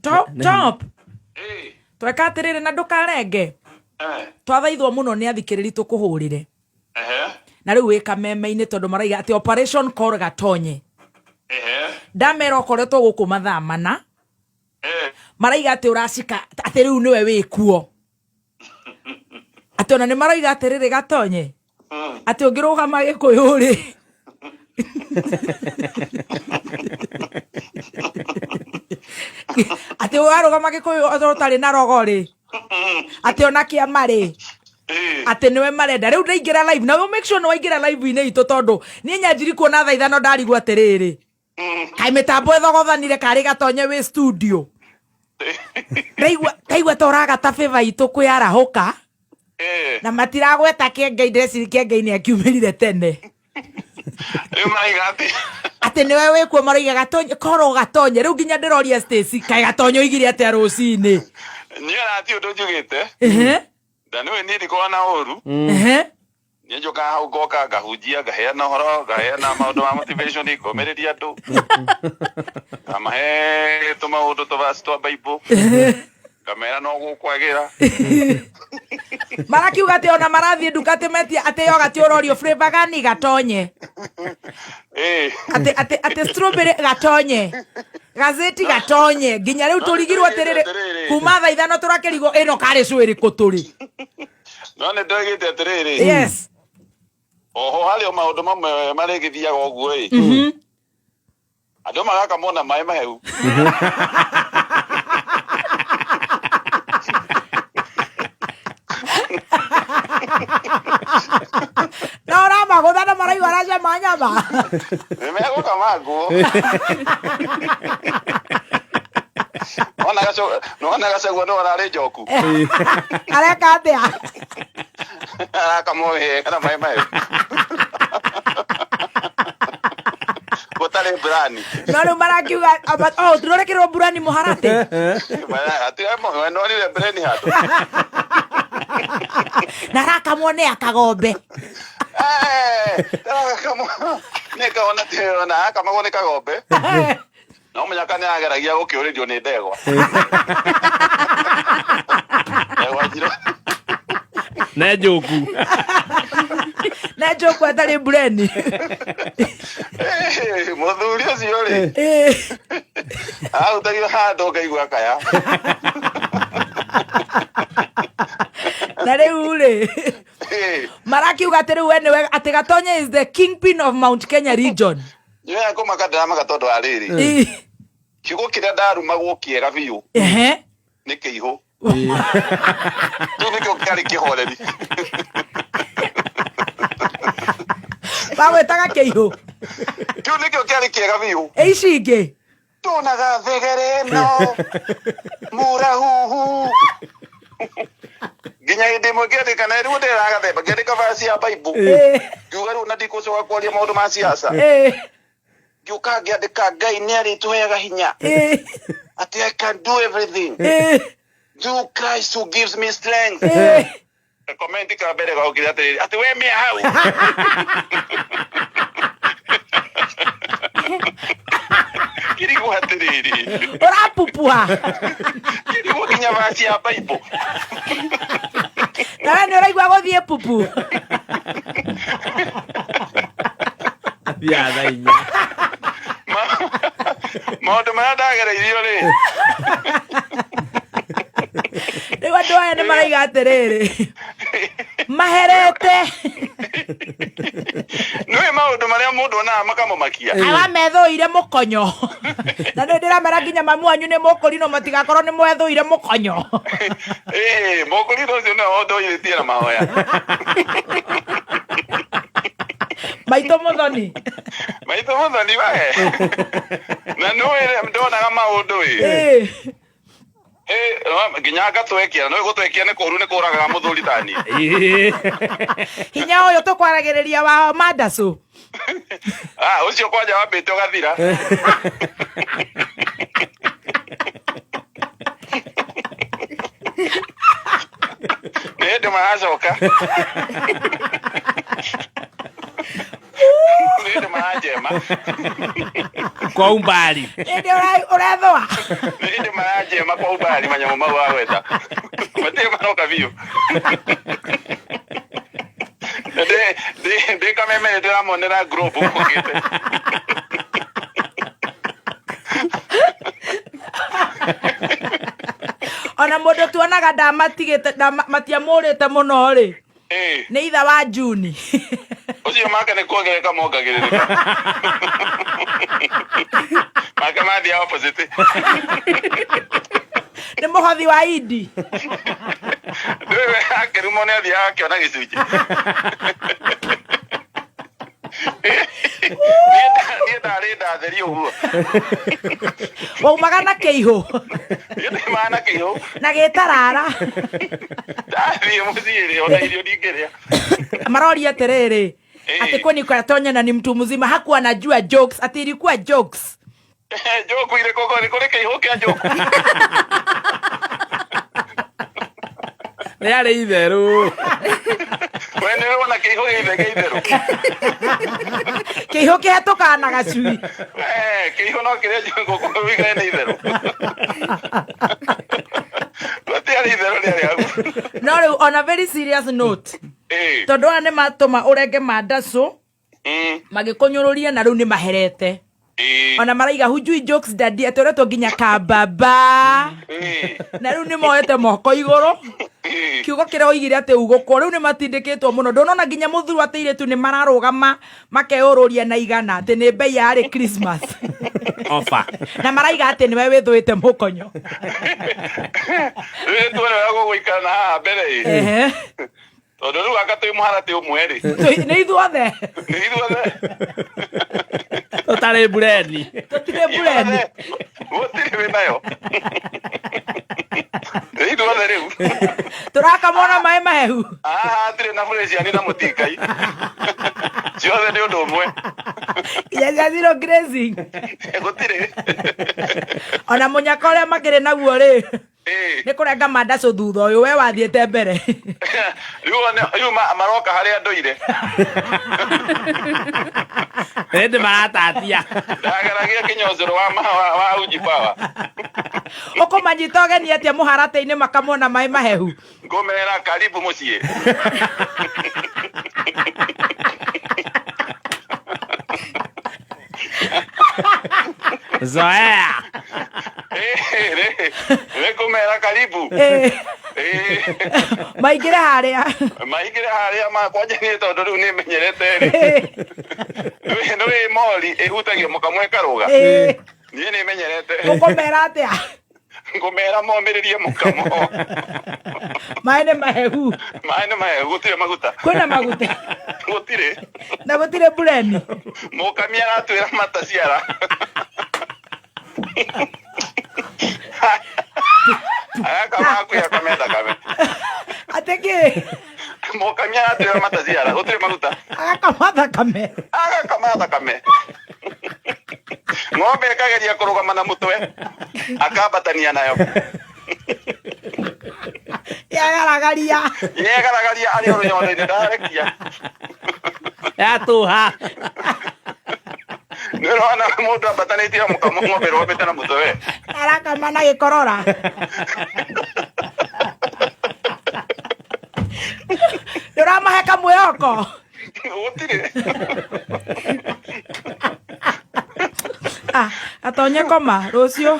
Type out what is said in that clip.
Top, top. Ĩĩ. Tweka atĩrĩrĩ na ndũkarenge. Eh. Twathaithwo mũno nĩ athikĩrĩri tũkũhũrĩre. Ehe. Na rĩu wĩ kameme-inĩ tondũ maraiga atĩ operation call gatonye. Ehe. Ndamera ũkoretwo gũkũ mathaa mana. Eh. Maraiga atĩ ũracika atĩ rĩu nĩwe wĩ kuo. Atĩ ona nĩ maroiga atĩrĩrĩ gatonye. Atĩ ũngĩrũgama gĩkũyũ rĩ. Atĩ warũgama gĩkũyũ ũtarĩ na rogo rĩ. Atĩ ona kĩama rĩ. Atĩ nĩwe marenda rĩu ndaingĩra live na make sure nĩ waingĩra live-inĩ itũ tondũ niĩ nyanjiri kuona thaa ithano ndarigwo atĩrĩrĩ kaĩ mĩtambo ĩthogothanire karĩ gatonye wĩ studio ndaigua ndaigua ta ũragata favor itũ kwĩarahũka na matiragweta kĩengei ndĩreciria kĩengei nĩ akiumĩrire tene Rĩu maraiga atĩ atĩ nĩwe wĩkuo maroiga gatonye korwo gatonye rĩu nginya ndĩroria Stacy kaĩ gatonye oigire atĩa rũcinĩ niĩ ona ti ũndũ njugĩte Ehe, na nĩwe niĩ ndikoragwo na ũru ehe. niĩ njũkaga hau ngoka ngahunjia ngaheana ũhoro ngaheana maũndũ ma motivation ngomĩrĩria andũ ngamahe tũmaũndũ tũvaci twa Bible ngamera no gũkwagĩra Marakiuga atĩ ona marathiĩ nduka atĩ metia atĩ yogati ũrorio flavor gani gatonye Ĩĩ. atĩ atĩ atĩ strawberry gatonye gazeti gatonye nginya rĩu tũrigirwo atĩrĩrĩ Atĩrĩrĩ. kuma thaa ithano tũrakĩrigwo ĩno karĩ cũ ĩrĩkũ tũrĩ No nĩ ndoigĩte atĩrĩrĩ yes oho harĩ o maũndũ mamwe marĩgĩthiaga ũguo ĩ andũ magakamwo na maĩ mahehu na ũramagũtha na maraigua aracama nyama nĩmegũkama nguo nona gacagua no ararĩ njoku areka atĩa arakamwo wega na maĩ mahehu gũtarĩ mburani no rĩu marakiuga oh tũrorekĩrwo mburani mũharatĩ nonire mburani handũ na arakamwo nĩ akagombe arakamwo nĩ kaona ona akamagwo nĩ kagombe no mũnyaka nĩ ageragia gũkĩũrĩrio nĩ ndegwa ndegwa njirũ Ne njoku. Na njoku atarĩ mbureni Mũthuri ũcio rĩ ahutagio handũ ngaigua kaya na rĩu rĩ marakiuga atĩ rĩu we nĩwe atĩ Gatonye is the kingpin of Mount Kenya region. Nyoya kũmaka ndĩramaka tondũ wa rĩrĩ kiugo kĩrĩa ndarumagwo kĩega biũ nĩ kĩihũ kĩu nĩkĩo kĩarĩ kĩhoreri Bagwĩtaga kĩihũ kĩu nĩkĩo kĩarĩ kĩega biũ ĩ ici ingĩ tuonaga thegere ĩno mũrahuhu nginya hĩndĩ ĩmwe ngĩandĩka na rĩu ndĩragathemba ngĩandĩka vaci ya Bible ngiuga rĩu na ndikũcoka kwaria maũndũ ma siasa ngĩũka ngĩandĩka Ngai nĩ arĩtũheaga hinya atĩ I can do everything through Christ who gives me strength comment ka mbere gaukire atĩrĩrĩ atĩ we mĩa hau kirigwo atĩrĩrĩ ũrapupua kirigwo nginya vaci ya Bible na we nĩ ũraigua gũthiĩ pupu Athiaga thaa inya. Maũndũ marĩa ndagereirio rĩ rĩu andũ aya nĩ maraiga atĩrĩrĩ maherete nĩũĩ maũndũ marĩa mũndũ onaga makamũmakia awa methũire mũkonyo na nĩ ndĩramera nginya mamu wanyu nĩ mũkũrinwo matigakorwo nĩ mwethũire mũkonyo Ĩĩ, mũkũrinwo ũcio nĩwe ũndũirĩtie na mahoya maitũ mũthoni maitũ mũthoni we na nĩũĩ ndonaga maũndũ ĩ nginya ngatwekia nĩũĩ gũtwekia nĩ kũru nĩ kũragaga mũthuri tani hinya ũyũ tũkwaragĩrĩria wa mandacũ Ah, ũcio kwanja wambĩte ũgathira nĩ hĩndĩ maracoka nĩ hĩndĩ maracoka. Maranjema. Kwa umbali. Ĩndĩ ũrethũa. Ĩndĩ maranjema kwa umbali manyamũ mau wagweta. Matirĩ maroka biũ. Ndĩ kameme ndĩramonera group ũkĩte. Ona mũndũ tuonaga ndamatigĩte matiamũrĩte mũno rĩ. Nĩ itha wa Juni. Ũcio make nĩ kuongerereka mongagĩrĩrĩka. Make mathiĩ opposite. Nĩ mũhothi wa Idi. Rĩu akĩrumwo nĩ athiaga akĩona gĩcunjĩ. Niĩ ndarĩ ndatheri ũguo. Waumaga na kĩihũ. Niĩ ndaumaga na kĩihũ. Na gĩtarara. Ndathiĩ mũciĩ rĩ, ona irio ndingĩrĩa. Maroria atĩrĩrĩ, atĩ kwani Katonyana ni mtu mzima, hakuwa anajua jokes, ati ilikuwa jokes. Joke irĩkũ nĩ kũrĩ kĩihũ kĩa joke. Rĩarĩ itherũ. We nĩ ũrona kĩihũ gĩithe gĩa itherũ. Kĩihũ kĩhetũkaga na gacui. Kĩihũ no kĩrĩa ngũkũ wĩigane nĩ itherũ. Gũtiarĩ itherũ rĩarĩ hau. No rĩu on a very serious note, tondũ aya nĩ matũma ũrenge mandacũ, magĩkũnyũrũria na rĩu nĩ maherete. Ona maraiga hujui jokes daddy, atĩ ũretwo nginya kababa. Na rĩu nĩ moete moko igũrũ. Kiugo kĩrĩa oigire atĩ ugũkwo, rĩu nĩ matindĩkĩtwo mũno. Ndũnona nginya mũthuru atĩ airĩtu nĩ mararũgama makeyũrũria na igana atĩ nĩ mbei yarĩ Christmas. Offer. Na maraiga atĩ nĩwe wĩthũĩte mũkonyo. Rĩu tuone ũrĩa gũgũikara na haha mbere ĩ. Tondũ rĩu anga twĩ mũharatĩ ũmwe rĩ. Nĩ ithuothe. Nĩ ithuothe. Tũtarĩ mbureni. Tũtirĩ mbureni. Gũtirĩ wĩ nayo. Nĩ ithuothe rĩu. Tũrakamwo na maĩ mahehu. Haha hatirĩ na bureciani na mũtingai. Ciothe nĩ ũndũ ũmwe. Nginya cia zero grazing. Gũtirĩ. Ona mũnyaka ũrĩa makĩrĩ naguo rĩ. Nĩ kũrenga mandacũ thutha ũyũ, we wathiĩte mbere. Rĩu maroka harĩa ndũire. Ĩndĩ maratatia. Ndageragia kĩnyocero wa uji power. Ũkũmanyita ũgeni atĩa mũharatĩ-inĩ makamona maĩ mahehu? Ngũmera karibu mũciĩ. Zoea. Nĩ ngũmera karibu. Maingĩre harĩa. Maingĩre harĩa kwanja nĩ tondũ rĩu nĩ menyerete rĩ. Nĩ mori ĩhutagia mũkamwe ĩkarũga. Niĩ nĩ menyerete. Ũkũmera atĩa? Ngũmera momĩrĩrie mũkamo. Maĩ nĩ mahehu. Maĩ nĩ mahehu, gũtirĩ maguta. Kwĩna maguta. Gũtirĩ. Na gũtirĩ mbureni. Mũkami aratwĩra mataciara. Agakama hakuhĩ akame thakame. Atĩ kĩ? Mũkami aratwĩra mataciara, gũtirĩ maguta. Agakama thakame. Agakama thakame. Ng'ombe ĩkageria kũrũgama na mũtwe, akambatania nayo. Yegaragaria. Yegaragaria arĩ o rũnyondo-inĩ ndarekia. Yatũha. Nĩ ũrona mũndũ ambatanĩtie na mũkamo ng'ombe ĩrũgamĩte na mũtwe we. Arakama na gĩkorora. Nĩ ũramahe kamwĩhoko? Gũtirĩ. Atonye koma rũciũ.